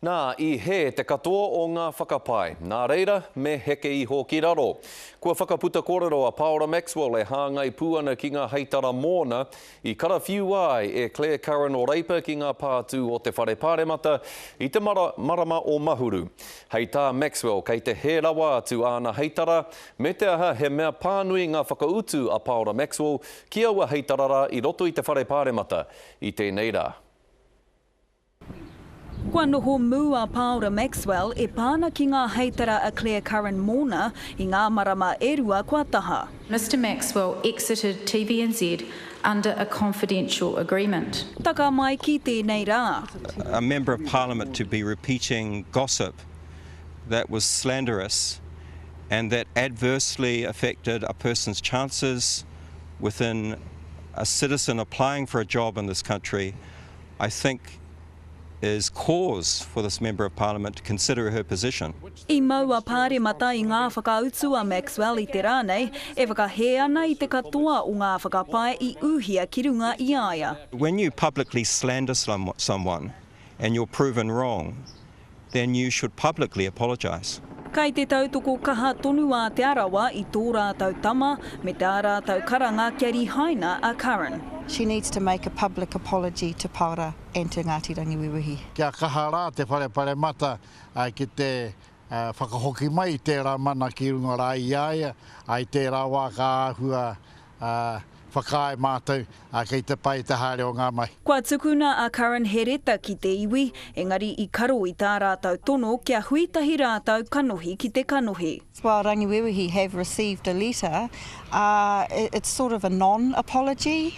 Nā, i hē te katoa o ngā whakapae, nā reira, me heke iho ki raro. Kua whakaputa kōrero a Paora Maxwell e hāngai pū ana ki ngā heitara mōna i karawhiua ai e Claire Curran o Reipa ki ngā pātū o te Whare Pāremata i te marama o Mahuru. Hei tā Maxwell kei te hē rawa atu āna heitara, me te aha he mea pānui ngā whakautu a Paora Maxwell ki aua heitara rā i roto i te Whare Pāremata i tēnei rā. Kua noho mū a Pāora Maxwell e pā ana ki ngā heitara a Claire Curran mōna i ngā marama e rua kua taha. Mister Maxwell exited TVNZ under a confidential agreement. Taka mai ki tēnei rā. A member of parliament to be repeating gossip that was slanderous and that adversely affected a person's chances within a citizen applying for a job in this country I think is cause for this Member of Parliament to consider her position. I mau a Pāremata i ngā whakautu a Maxwell i te rā nei, e whakahē ana i te katoa o ngā whakapae i ūhia ki runga i a ia. When you publicly slander someone and you're proven wrong, then you should publicly apologise. Kai te tautoko kaha tonu a Te Arawa i tō rātou tama me tā rātou karanga kia rihaina a Curran. She needs to make a public apology to Paora and to Ngāti Rangiwewehi. Kia kaha rā te Whare Paremata ki te whakahoki mai i tērā mana ki runga rā i a ia, ā, i tērā wā ka āhua whakaae mātou, ā, kei te pai te haere o ngā mahi. Kua tukuna a Curran he reta ki te iwi, engari i karo i tā rātou tono kia hui tahi rātou kanohi ki te kanohi. While Rangiwewehi have received a letter, uh, it's sort of a non-apology,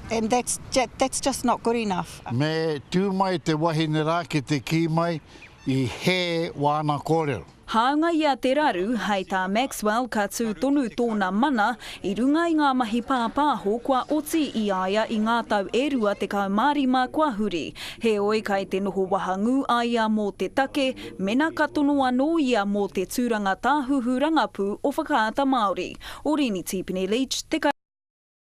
and that's, that's just not good enough. Me tū mai te wahine rā ki te kī mai i hē wāna kōrero. Hāunga ia te raru, hei tā Maxwell ka tū tonu tōna mana i runga i ngā mahi pāpāho kua oti i a ia i ngā tau e 25 kua huri. Heoi kai te noho wahangū a ia mō te take mena ka tono anō ia mō te tūranga tāhuhu rangapū o Whakaata Māori. Orini Tīpene-Leach, te.